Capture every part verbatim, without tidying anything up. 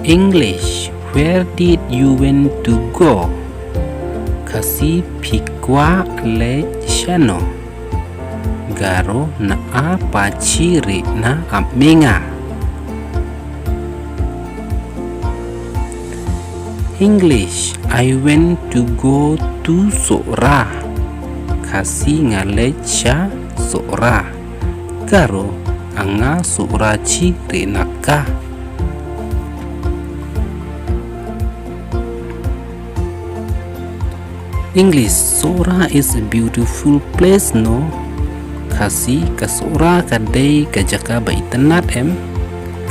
English, where did you went to go? Khasi, phi kwah leit shano? Garo, na a pa chi re na ap menga. English, I went to go to Sohra. Khasi, nga leit sha Sohra. Garo, anga Sohra chi re na ka. English, Sohra is a beautiful place, no? Khasi, ka Sohra ka dei ka jaka ba itynnad em?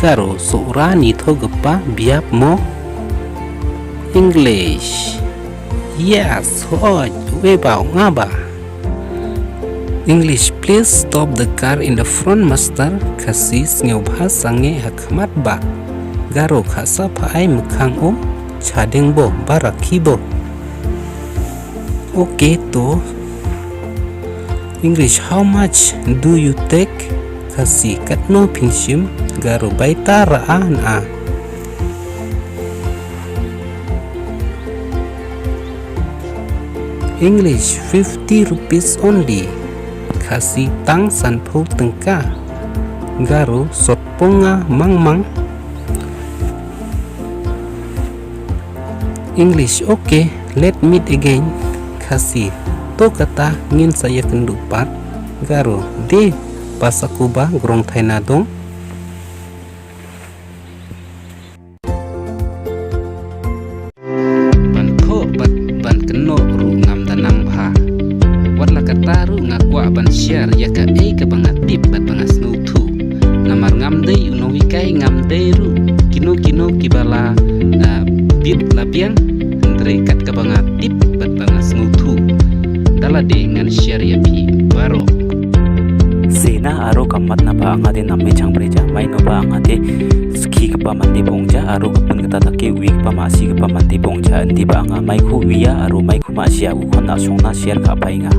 Garo, Sohra ni tho gapa biap mo? English, yes, hoj, we ba nga ba. English, please stop the car in the front, master. Khasi, sngewbha sangeh ha khmat ba. Garo, khasa pha ai mkhang o, chadeng bo, ba rakhi bo. Okay to. English, how much do you take? Khasi, katno phin shim? Garo, baita ra a na a. English, fifty rupees only. Khasi, tang sanphew tyngka. Garo, sot ponga mang mang. English, okay, let meet again. Khasi, to kata ngin sa ïakynduh pat. Garo, de, pasa kuba grong thaina dong. Ban thoh bad ban kynnoh ruh ngam da nang bha. Wat la kata ruh nga kwah ban share ïa kaei kaba nga tip bad ba nga sngewthuh. Namar ngam dei u nonghikai, ngam dei ruh kino kino kiba la, ah, bit la biang, hynrei kat kaba nga tip bad ba nga sngewthuh, da lade ngan share ïa phi baroh. Sena aro ka mat na ba nga de nam me chang bre ja mai no ba nga de ski ka pa man de bong ja aro ka pun ka ta ta ke wi ka pa ma si ka pa man de bong ja ndi ba nga mai khu wi ya aro mai khu ma si ya u khon na song na share ka pai nga.